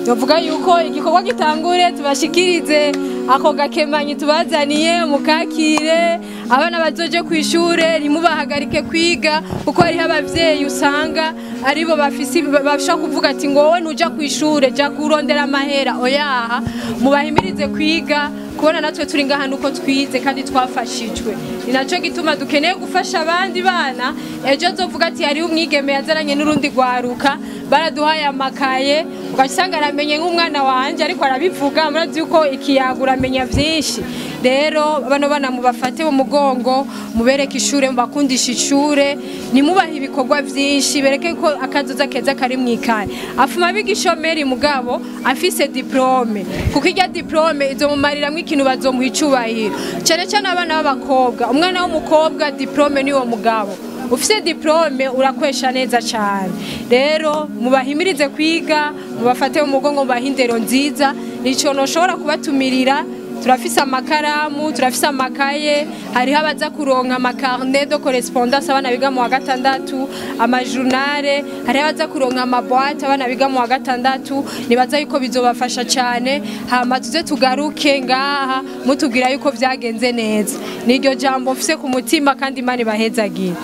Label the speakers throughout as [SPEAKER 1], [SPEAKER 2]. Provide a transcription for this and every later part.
[SPEAKER 1] Tuvuga yuko igikorwa gitangure, tubashikirize ako gakemanyi tubazaniye, mukakire. Abana bazoje ku ishure, ntimubahagarike kwiga, kuko hariho abavyeyi usanga aribo bafise bashobora kuvuga ati ngo wowe ntuja ku ishure, ja kurondera amahera. Oyaha, mubahimirize kwiga. Kubona natwe turi ngaha nuko twize kandi twafashijwe, ni naco gituma dukeneye gufasha abandi bana. Ejo azovuga ati hariho umwigeme yazananye n'urundi rwaruka, baraduhaye amakaye, ugasanga aramenye nk'umwana wanje ariko arabivuga. Murazi yuko ikiyago uramenya vyinshi. Rero bano bana mubafate mu mugongo, mubereke ishure, mubakundishe ishure, nimubahe ibikorwa vyinshi, bereke ko akazoza keza kari mw'ikaye. Afuma biga ishomeri mugabo afise diplôme, kuko irya diplôme izomumariramwo ikintu, bazomuha icubahiro, cyane cyane abana b'abakobwa. Umwana w'umukobwa, diplôme niwo mugabo. Ufise diplôme urakwesha neza cyane. Rero mubahimirize kwiga, mubafate mu mugongo, mubahe indero nziza. Nico noshobora kubatumirira. Turafise amakaramu, turafise amakaye, hariho abaza kuronka ama carnet de correspondance, abana biga mu wa gatandatu, ama journal, hariho abaza kuronka ama boîte, abana biga mu wa gatandatu. Nibaza yuko bizobafasha cyane. Hama tuze tugaruke ngaha mutubwira yuko vyagenze neza. Niryo jambo mfise ku mutima, kandi Imana ibahezagiye.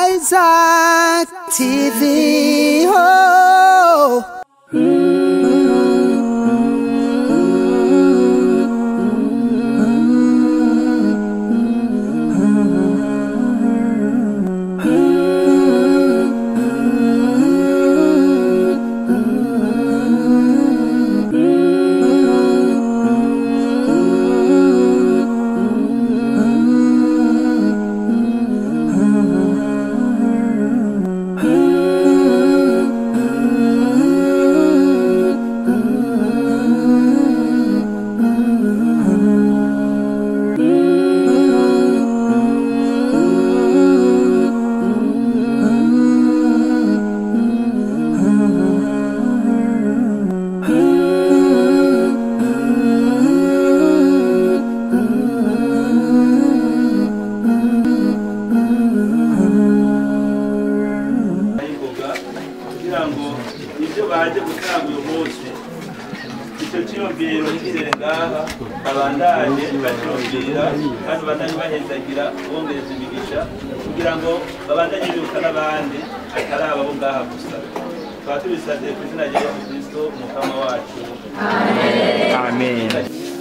[SPEAKER 2] Isaac TV. Oh.
[SPEAKER 3] Y'ingoga kugira ngo ibyo baje gutanga uyu munsi, icyo cyiyumviro kizere ngaha, babandanye bacyumvira kandi babandanye bahezagira, bongereza imigisha kugira ngo babandanye bibuka n'abandi atari abo ngaha gusa. Tukaba tubisabye ku izina rya Yesu Kristo Umukama wacu.
[SPEAKER 4] Amen.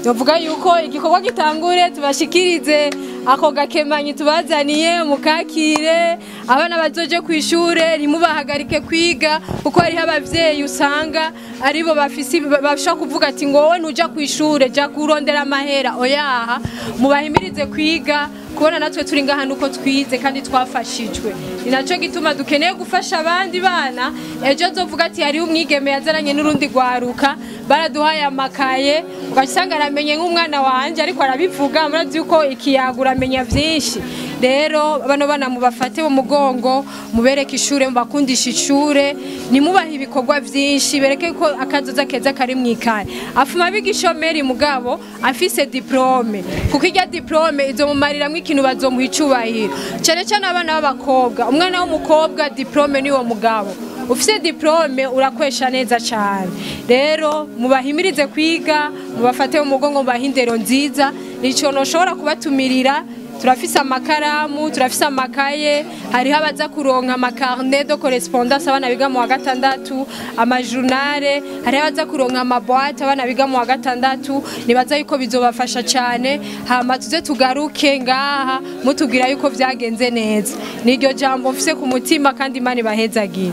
[SPEAKER 1] Tuvuga yuko igikorwa gitangure, tubashikirize ako gakemanyi tubazaniye, mukakire. Abana bazoje ku ishure, ntimubahagarike kwiga, kuko hariho abavyeyi usanga aribo bafise bashobora kuvuga ati ngo wowe ntuja ku ishure, ja kurondera amahera. Oyaha, mubahimirize kwiga. Kubona natwe turi ngaha nuko twize kandi twafashijwe, ni naco gituma dukeneye gufasha abandi bana. Ejo azovuga ati hariho umwigeme yazananye n'urundi rwaruka, baraduhaye amakaye, ugasanga aramenye nk'umwana wanje ariko arabivuga. Murazi yuko ikiyago uramenya vyinshi. Rero bano bana mubafate mu mugongo, mubereke ishure, mubakundishe ishure, nimubahe ibikorwa vyinshi, bereke ko akazoza keza kari mw'ikaye. Afuma biga ishomeri mugabo afise diplôme, kuko irya diplôme izomumariramwo ikintu, bazomuha icubahiro, cyane cyane abana b'abakobwa. Umwana w'umukobwa, diplôme niwo mugabo. Ufise diplôme urakwesha neza cyane. Rero mubahimirize kwiga, mubafate mu mugongo, mubahe indero nziza. Nico noshobora kubatumirira. Turafise amakaramu, turafise amakaye, hariho abaza kuronka ama carnet de correspondance, abana biga mu wa gatandatu, ama journal, hariho abaza kuronka ama boîte, abana biga mu wa gatandatu. Nibaza yuko bizobafasha cyane. Hama tuze tugaruke ngaha mutubwira yuko vyagenze neza. Niryo jambo mfise ku mutima, kandi Imana ibahezagiye.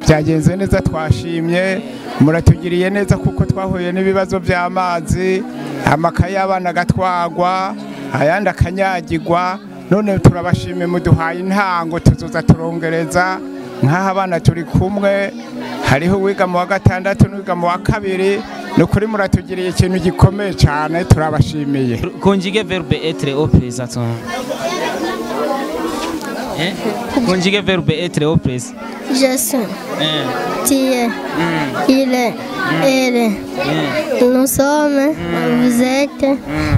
[SPEAKER 4] Byagenze neza, twashimye, muratugiriye neza kuko twahuye n'ibibazo by'amazi, amakaye y'abana agatwagwa, ayandi akanyagirwa. None turabashimiye, muduhaye intango, tuzoza turongereza. Nk'aha abana turi kumwe, hariho uwiga mu wa gatandatu n'uwiga mu wa kabiri. Ni ukuri muratugiriye ikintu gikomeye cyane, turabashimiye.
[SPEAKER 5] Conjuguer verbe être au présent. Hein? Conjuguer verbe être au présent.
[SPEAKER 6] Je suis. Tu es. Il est. Elle est. Nous sommes. Vous êtes.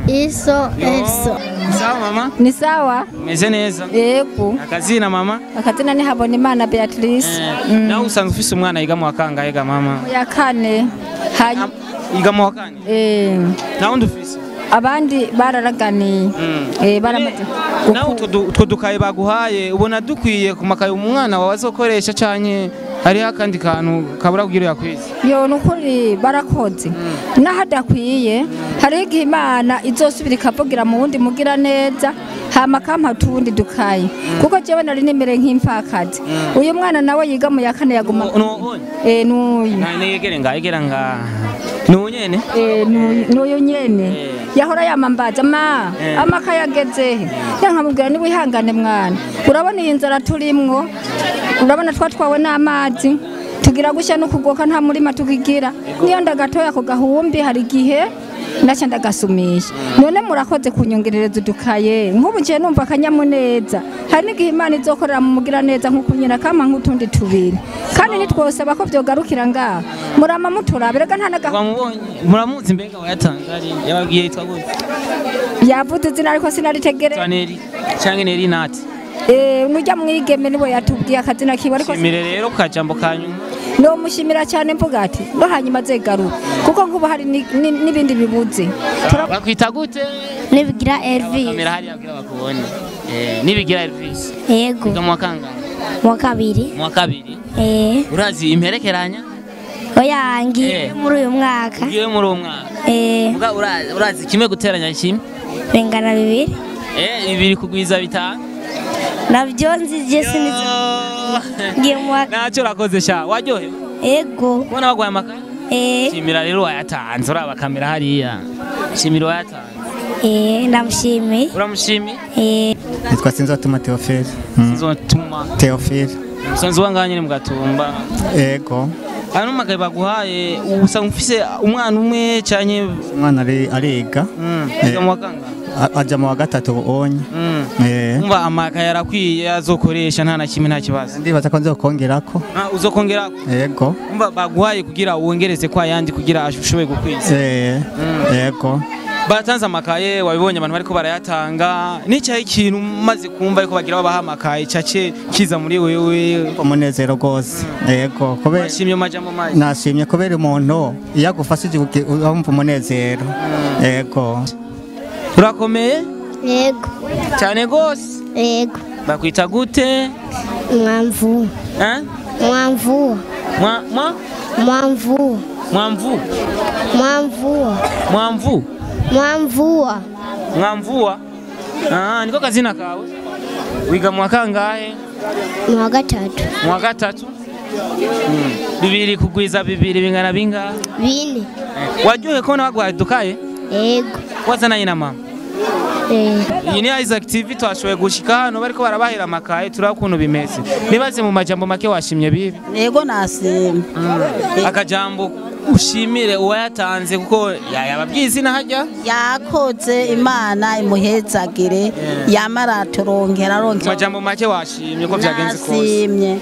[SPEAKER 6] Ils sont. Elles sont.
[SPEAKER 5] Sawa mama?
[SPEAKER 7] Ni sawa.
[SPEAKER 5] Meze neza.
[SPEAKER 7] Yego.
[SPEAKER 5] Akazina mama?
[SPEAKER 7] Akazina ni Habonimana Beatrice.
[SPEAKER 5] Nawe usanzwe ufise umwana yiga mu wa kangahe ga mama?
[SPEAKER 7] Ya kane.
[SPEAKER 5] Yiga mu wa kane? Nawe undi ufise?
[SPEAKER 7] Abandi bararaganiye. Baramaze.
[SPEAKER 5] Nawe utwo dukaye baguhaye ubona dukwiye ku makaye umwana wawe azokoresha canke hariho akandi kantu kabura kugira yakwize?
[SPEAKER 7] Yo nukuri barakoze. Nahadakwiye hariho igihe Imana izosubira ikavugira mu wundi mugira neza hama kampa tuwundi dukaye. Kuko jewe nari nimere nk'impfakazi. Uyu mwana nawe yiga mu ya kane yaguma. Nuyu.
[SPEAKER 5] Nayegere nga yegera nga. Nuyu nyene?
[SPEAKER 7] Nuyu nyene. Yahora yamambaza ma amakaye agezehe. Nkamubwira ni wihangane mwana. Urabona iyi nzara turimwo, urabona twatwawe n'amazi, tugira gushya no kugoka nta murima tukigira. Niyo ndagatoya ko gahumbi hari gihe naca ndagasumisha. None murakoze kunyongerereza udukaye. Nk'ubu nje numva akanyamuneza. Hari n'igihe Imana izokorera mu mugira neza nkuko nyina kama nk'utundi tubiri. Kandi nitwosaba ko vyogarukira ngaha. Murama muturabirega nta naga.
[SPEAKER 5] Muramuzi mbega wayatanze yababwiye yitwa gute?
[SPEAKER 7] Yavuze izina ariko sinaritegere.
[SPEAKER 5] Canke Neri Nati.
[SPEAKER 7] Nujya mwigeme niwe yatubwiye akazina kiwe ariko
[SPEAKER 5] shimire rero kajambo kanyuma.
[SPEAKER 7] No mushimira cyane mvuga ati no hanyuma azegaruka kuko nkuba hari nibindi bibuze.
[SPEAKER 5] Bakwita gute?
[SPEAKER 6] Nibigira Elvis.
[SPEAKER 5] Kamera hari abwira bakubone. Nibigira Elvis.
[SPEAKER 6] Yego.
[SPEAKER 5] Mu wa kangahe?
[SPEAKER 6] Mu wa kabiri.
[SPEAKER 5] Mu wa kabiri? Urazi imperekeranya?
[SPEAKER 6] Oya ngiye muri uyu mwaka.
[SPEAKER 5] Ngiye muri uyu mwaka. Muga urazi kimwe guteranya kimwe?
[SPEAKER 6] Bingana bibiri.
[SPEAKER 5] Bibiri kugwiza bitanu.
[SPEAKER 6] Navyo nzi je sinizi. Ngiye mu wa
[SPEAKER 5] Ntacyo urakoze sha, waryohewe?
[SPEAKER 6] Yego.
[SPEAKER 5] Kubona bagwaye amakaye? Shimira rero wayatanze, uraba kamera hariya. Shimira wayatanze.
[SPEAKER 6] Ndamushimiye.
[SPEAKER 5] Uramushimiye?
[SPEAKER 8] Nitwa Sinzotuma Theophile.
[SPEAKER 5] Sinzotuma
[SPEAKER 8] Theophile.
[SPEAKER 5] Musanzwe wanganye nyine mu Gatumba.
[SPEAKER 8] Yego.
[SPEAKER 5] Ano makaye baguhaye usanga ufise umwana umwe canke
[SPEAKER 8] umwana ariga?
[SPEAKER 5] Yiga mu wa kangahe?
[SPEAKER 8] Aja mu wa gatatu onye.
[SPEAKER 5] Umva amakaye arakwiye azokoresha nta na kimwe nta kibazo.
[SPEAKER 8] Ndibaza ko nzokongerako.
[SPEAKER 5] Uzokongerako?
[SPEAKER 8] Yego.
[SPEAKER 5] Umva baguhaye kugira wongereze kwa yandi kugira ashobore gukwiza.
[SPEAKER 8] Yego.
[SPEAKER 5] Batanze amakaye wabibonye abantu bariko barayatanga. Nicaye ikintu maze kumva ariko bagira babaha amakaye cace kiza muri wewe.
[SPEAKER 8] Umunezero gose. Yego kubera
[SPEAKER 5] nashimye majambo mayi.
[SPEAKER 8] Nashimye kubera umuntu iyo agufashije urumva umunezero. Yego.
[SPEAKER 5] Urakomeye?
[SPEAKER 6] Yego.
[SPEAKER 5] Cyane gose?
[SPEAKER 6] Yego.
[SPEAKER 5] Bakwita gute?
[SPEAKER 6] Mwamvu. Mwamvu.
[SPEAKER 5] Mwa mwa?
[SPEAKER 6] Mwamvu.
[SPEAKER 5] Mwamvu.
[SPEAKER 6] Mwamvu.
[SPEAKER 5] Mwamvu.
[SPEAKER 6] Mwamvua.
[SPEAKER 5] Mwamvua? Niko kazina kawe. Wiga mu wa kangahe?
[SPEAKER 6] Mu wa gatatu.
[SPEAKER 5] Mu wa gatatu? Bibiri kugwiza bibiri bingana bingahe?
[SPEAKER 6] Bine.
[SPEAKER 5] Waryohe ko nabagwaye dukaye?
[SPEAKER 6] Yego.
[SPEAKER 5] Wazananye na mama? Iyi ni Isaac TV twashoboye gushika hano bariko barabahera amakaye turaba ukuntu bimeze. Nibaze mu majambo make washimye bibi?
[SPEAKER 9] Yego nashimye.
[SPEAKER 5] Akajambo ushimire uwayatanze kuko yababwiye izina hajya?
[SPEAKER 9] Yakoze Imana imuhezagire yamara turongera arongera.
[SPEAKER 5] Majambo make washimye ko byagenze kose.
[SPEAKER 9] Nashimye.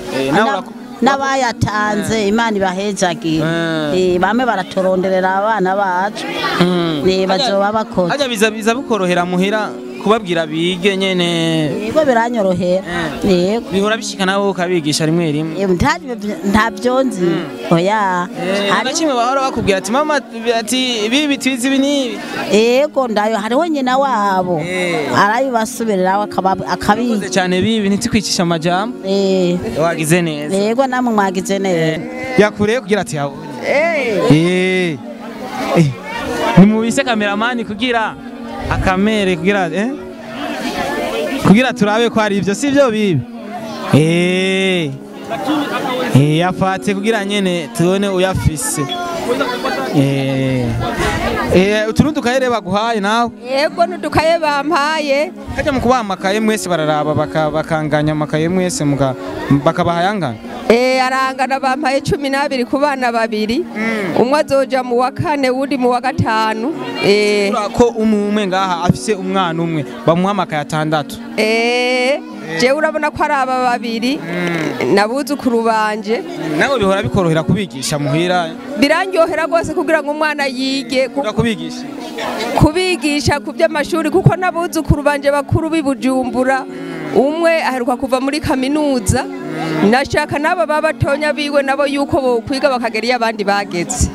[SPEAKER 9] N'abayatanze Imana ibahezagire. Bamwe baraturonderera abana bacu. Bazoba bakoze.
[SPEAKER 5] Hajya biza bikorohera muhira kubabwira bige nyene.
[SPEAKER 9] Yego biranyorohera. Yego.
[SPEAKER 5] Bihora bishika nawe ukabigisha rimwe rimwe.
[SPEAKER 9] Ntabyo nzi. Oya.
[SPEAKER 5] Hari kimwe bahora bakubwira ati mama ati ibi bitwizi ibi nibi.
[SPEAKER 9] Yego ndayo hariho nyina wabo. Arabibasubirira akabiga.
[SPEAKER 5] Cyane bibi ntitikwicisha amajambo. Wagize neza.
[SPEAKER 9] Yego namwe mwagize neza.
[SPEAKER 5] Yakureye kugira ati yabonye. Nimubise kameramani kugira akamere kugira kugira turabe ko ari ivyo sivyo bibi. Yafate kugira nyene tubone uyafise. Utu nudukaye baguhaye nawe?
[SPEAKER 10] Yego nudukaye bampaye.
[SPEAKER 5] Kajya mu kubaha amakaye mwese bararaba bakanganya amakaye mwese bakabaha yangana.
[SPEAKER 10] Arangana bampaye 12 ku bana babiri. Umwe azoja mu wa 4 undi mu wa 5.
[SPEAKER 5] Ko umwe ngaha afise umwana umwe bamuha amakaye 6.
[SPEAKER 10] Jewe urabona ko ari aba babiri nabuzukuru banje.
[SPEAKER 5] Nawe bihora bikorohera kubigisha muhira?
[SPEAKER 10] Birandyohera rwose kugira ngo umwana yige kubigisha ku by'amashuri kuko nabuzukuru banje bakuru bibujumbura umwe aheruka kuva muri kaminuza nashaka naba babatonya biwe nabo yuko bokwiga bakagera iyo abandi bageze.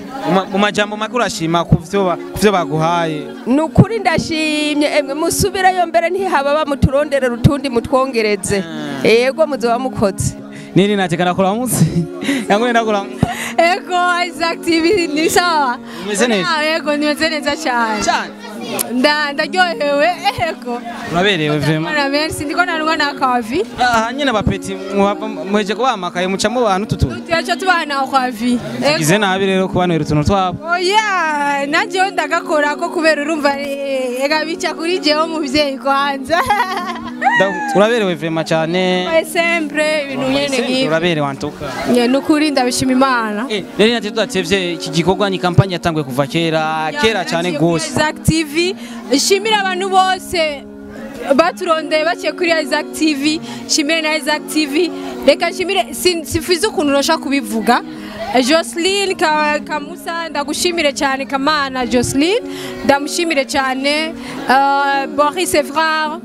[SPEAKER 5] Mu majambo makuru ashima kuvyo baguhaye?
[SPEAKER 10] Nukuri ndashimye emwe musubirayo mbere ntihaba bamuturondere rutundi mutwongereze. Yego muzoba mukoze.
[SPEAKER 5] Nini natekana kora munsi yangu ndakora.
[SPEAKER 1] Ego Isaac TV ni sawa.
[SPEAKER 5] Umeze neza?
[SPEAKER 1] Ego nimeze neza cyane.
[SPEAKER 5] Cyane.
[SPEAKER 1] Ndaryohewe ego.
[SPEAKER 5] Uraberewe vraiment.
[SPEAKER 1] Merci ndiko narungwa na kavi.
[SPEAKER 5] Ah nyine abapeti mweje kubahamakaye muca mu bantu tutu.
[SPEAKER 1] Tuyacha tubana kavi.
[SPEAKER 5] Ize nabi rero kubanwera utuntu twabo.
[SPEAKER 1] Oya nanje ndagakora ko kubera urumva ega bica kuri jewe muvyeyi kwanza.
[SPEAKER 5] Uraberewe vraiment cyane.
[SPEAKER 1] Sempre ibintu nyene ngibi.
[SPEAKER 5] Uraberewe antuka.
[SPEAKER 1] Nukuri ndabishima Imana.
[SPEAKER 5] Rero natwe tudatevye iki gikorwa ni kampanye yatanguye kuva kera kera cyane gose.
[SPEAKER 1] Isaac TV shimira abantu bose baturondeye baciye kuri Isaac TV, shimire na Isaac TV. Reka shimire sifize ukuntu urashaka kubivuga. Jocelyn Kamusa ndagushimire cyane Kamana Jocelyn ndamushimire cyane Boris Evrard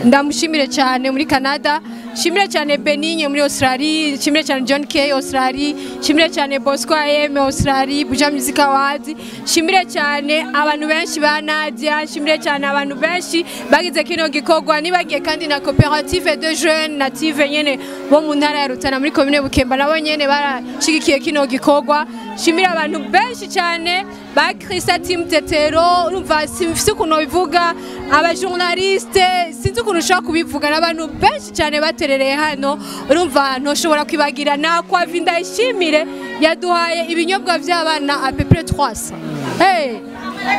[SPEAKER 1] ndamushimire cyane muri Canada, shimire cyane Benigne muri Australie, shimire cyane John K Australie, shimire cyane Bosco AM Australie, Buja Music Awards, shimire cyane abantu benshi ba Nadia, shimire cyane abantu benshi bagize kino gikorwa nibagiye kandi na coopérative de jeunes native nyene bo mu ntara ya Rutana muri commune Bukemba nabo nyene barashigikiye kino gikorwa. Shimire abantu benshi cyane ba Christa Team Tetero, urumva simfise ukuntu bivuga, aba journaliste sinzi ukuntu ushobora kubivuga n'abantu benshi cyane baterereye hano, urumva ntoshobora kwibagira na kwa Vinda ishimire yaduhaye ibinyobwa by'abana à peu près 300. Hey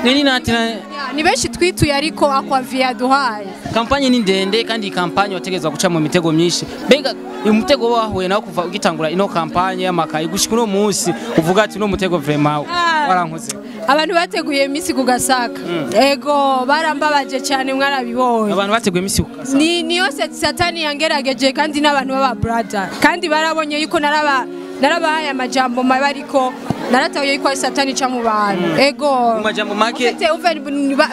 [SPEAKER 5] nini natina
[SPEAKER 1] ni benshi twituye ariko Aquavi yaduhaye.
[SPEAKER 5] Kampanye ni ndende kandi kampanye wategezwa guca mu mitego myinshi. Mbega umutego wahuye nawo kuva ugitangura ino kampanye y'amakaye gushika uno munsi uvuga ati no mutego vraiment warankoze?
[SPEAKER 1] Abantu bateguye imisi kugasaka. Ego barambabaje cyane mwarabibonye.
[SPEAKER 5] Abantu bateguye imisi kugasaka.
[SPEAKER 1] Ni niyo satani yangerageje kandi n'abantu baba brother. Kandi barabonye yuko narabahaye amajambo mabi ariko narataye yuko satani ca mu bantu. Ego
[SPEAKER 5] mu majambo make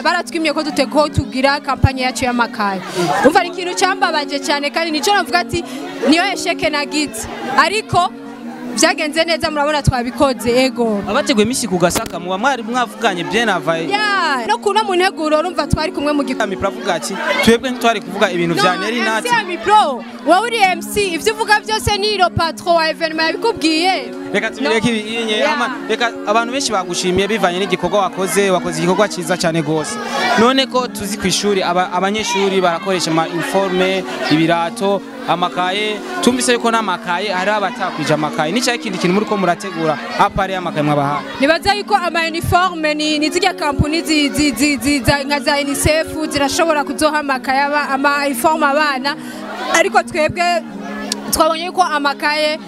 [SPEAKER 1] baratwimye ko duteko tugira kampanye yacu y'amakaye. Umva ari ikintu cyambabaje cyane kandi nico navuga ati niyo esheke nagize. Ariko byagenze neza murabona twabikoze ego.
[SPEAKER 5] Abateguye imisi kugasaka muba mwari mwavuganye bien avaye.
[SPEAKER 1] Yeah, no kuna mu nteguro urumva twari kumwe mu
[SPEAKER 5] gikambi pravuga ati twebwe ntitwari kuvuga ibintu vya Neri nati.
[SPEAKER 1] No, Pro, wowe uri MC ivyo uvuga byose ni ro patron wa evenement yabikubwiye.
[SPEAKER 5] Reka tubireke ibinye ama reka abantu benshi bagushimiye bivanye n'igikorwa wakoze igikorwa ciza cyane gose. None ko tuzi kwishuri abanyeshuri barakoresha ama informe ibirato amakaye tumvise yuko n'amakaye hari abatakwije amakaye nicaye ikindi kintu muri ko murategura apare amakaye mwabaha.
[SPEAKER 1] Nibaza yuko ama uniforme ni zijya kampuni nka za UNICEF zirashobora kuzoha amakaye ama uniforme abana ariko twebwe twabonye yuko amakaye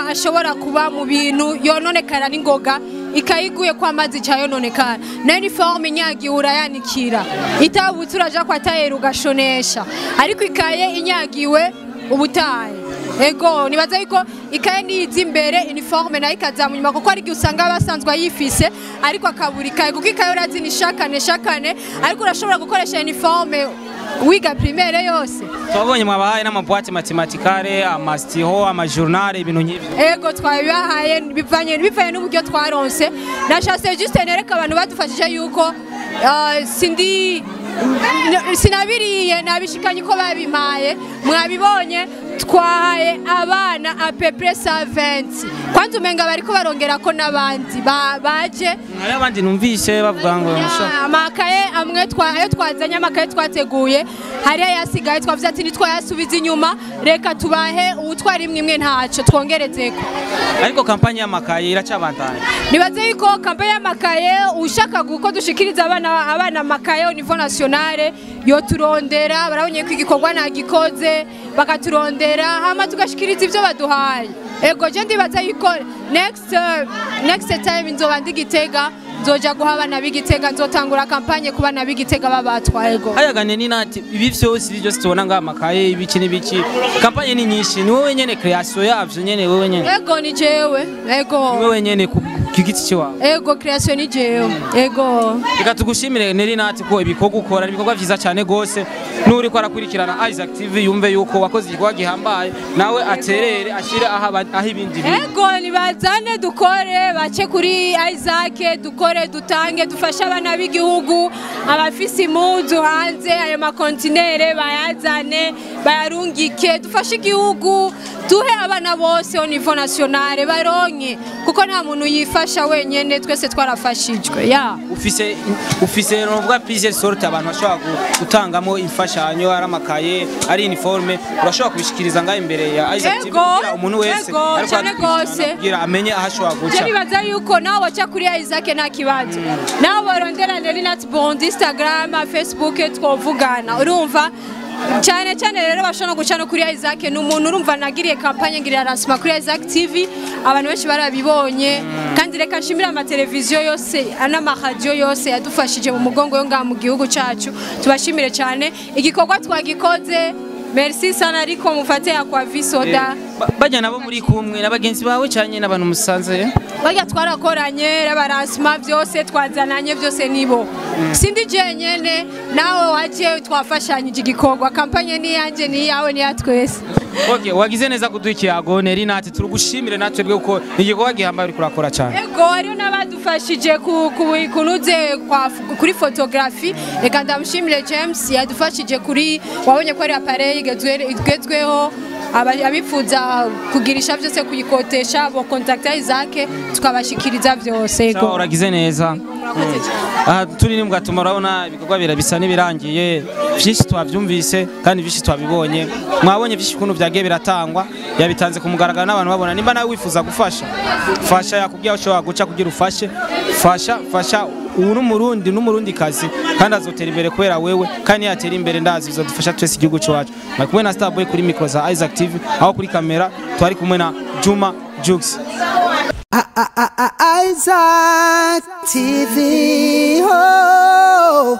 [SPEAKER 1] ashobora kuba mu bintu yononekara n'ingoga ikayiguye kwa amazi cyayononekara na uniforme inyagiwe urayanikira itabutse uraja kwa tayeri ugashonesha ariko ikaye inyagiwe ubutaye. Ego nibaza yuko ikaye nizi imbere uniforme nayo ikazamunyuma kuko ari usanga basanzwe yifise ariko akabura ikaye kuko ikaye urazi ni shakane ariko urashobora gukoresha uniforme wiga primaire yose.
[SPEAKER 5] Twabonye mwabahaye n'amaboîte mathématicale, amastiho, amajournal ibintu nk'ibyo.
[SPEAKER 1] Ego twabibahaye bivanye n'uburyo twaronse. Nashatse juste nereka abantu badufashije yuko sindi sinabiriye nabishikanye ko babimpaye mwabibonye Twahaye abana à peu près 120. Kwanza umenga bariko barongera ko n'abandi baje.
[SPEAKER 5] Hari abandi numvise bavuga ngo
[SPEAKER 1] amakaye amwe ayo twazanye, amakaye twateguye hari ayasigaye, twavuze ati ntitwayasubiza inyuma, reka tubahe uwutwara imwe imwe ntaco twongerezeko.
[SPEAKER 5] Ariko campagne y'amakaye iracabandanya.
[SPEAKER 1] Nibaze yuko campagne y'amakaye ushaka guko dushikiriza abana amakaye au niveau national yo turondera, barabonye ko igikorwa nagikoze bakaturondera hama tugashikiriza ivyo baduhaye. Ego je ndibaza yuko next time nzoba ndi Gitega, nzoja guha abana b'Igitega, nzotangura campagne ku bana b'Igitega babatwa. Ego
[SPEAKER 5] hayagane ni nati ibi vyose ibi byose tubona nga amakaye ibiki n'ibiki, campagne ni nyinshi, ni wowe nyene création yavyo nyene wewe nyene?
[SPEAKER 1] Ego ni jewe. Ego
[SPEAKER 5] ni wewe nyene ku giti cyawe?
[SPEAKER 1] Ego création ni jewe. Ego
[SPEAKER 5] reka tugushimire Nelly Nat ko ibikorwa ukora ibikorwa vyiza cyane gose, nuri ko arakurikirana Isaac TV yumve yuko wakoze igikorwa gihambaye, nawe aterere ashire aho ibindi bintu.
[SPEAKER 1] Ego nibazane dukore, bace kuri Isaac dukore, dutange, dufashe abana b'igihugu abafise impuzu hanze, ayo makontinere bayazane bayarungike, dufashe igihugu, duhe abana bose au niveau national baronke, kuko nta muntu yifasha wenyene, twese twarafashijwe. Ya
[SPEAKER 5] ufise novuga plusieurs sortes abantu bashobora gutangamo imfashanyo, ari amakaye ari uniforme, urashobora kubishikiriza ngaho imbere ya Isaac TV kugira umuntu wese kugira amenye aho ashobora guca.
[SPEAKER 1] Je nibaza yuko nawe waca kuri Isaac nta kibazo, nawe barondera Nelly Nat Burundi Instagram, Facebook twovugana, urumva cyane cyane rero bashobora guca no kuri Isaac. Ni umuntu urumva nagiriye campagne ngirira lancement kuri Isaac TV, abantu benshi barabibonye. Kandi reka nshimira amateleviziyo yose n'amaradiyo yose yadufashije mu mugongo yo ngaha mu gihugu cyacu, tubashimire cyane igikorwa twagikoze. Merci sana, ariko mufate ya kwa visoda.
[SPEAKER 5] Bajya nabo muri kumwe n'abagenzi bawe cyane n'abantu musanze?
[SPEAKER 1] Bajya twarakoranye baransima byose twazananye byose nibo. Sindi jenyene nawe waje twafashanyije igikorwa, campagne ni yanje ni yawe ni yatwese.
[SPEAKER 5] Okay, wagize neza kuduha ikiyago Nelly Nat, turugushimire natwe bwe kuko igikorwa gihambaye uri kurakora cyane.
[SPEAKER 1] Ego hariho n'abadufashije kunuze kuri photography, reka ndamushimire James yadufashije kuri, wabonye ko ari appareil igezweho, abifuza kugirisha byose kuyikotesha bo contacta Isaac tukabashikiriza byose. Ego
[SPEAKER 5] uragize neza. Aha turi ni mugatuma urabona ibikorwa birabisa nibirangiye, byinshi twavyumvise kandi byinshi twabibonye, mwabonye byinshi kuntu byagiye biratangwa, yabitanze ku mugaragaro n'abantu babona. Nimba nawe wifuza gufasha, fasha yakubwiye ushobora guca kugira ufashe, fasha ubu n'umurundi n'umurundi kazi kandi azotera imbere kubera wewe, kandi yatera imbere ndazi bizadufasha twese igihugu cyacu. Mwari kumwe na Starboy kuri micro za Isaac TV, aho kuri kamera twari kumwe na Juma Jux.
[SPEAKER 2] Isaac TV, oh.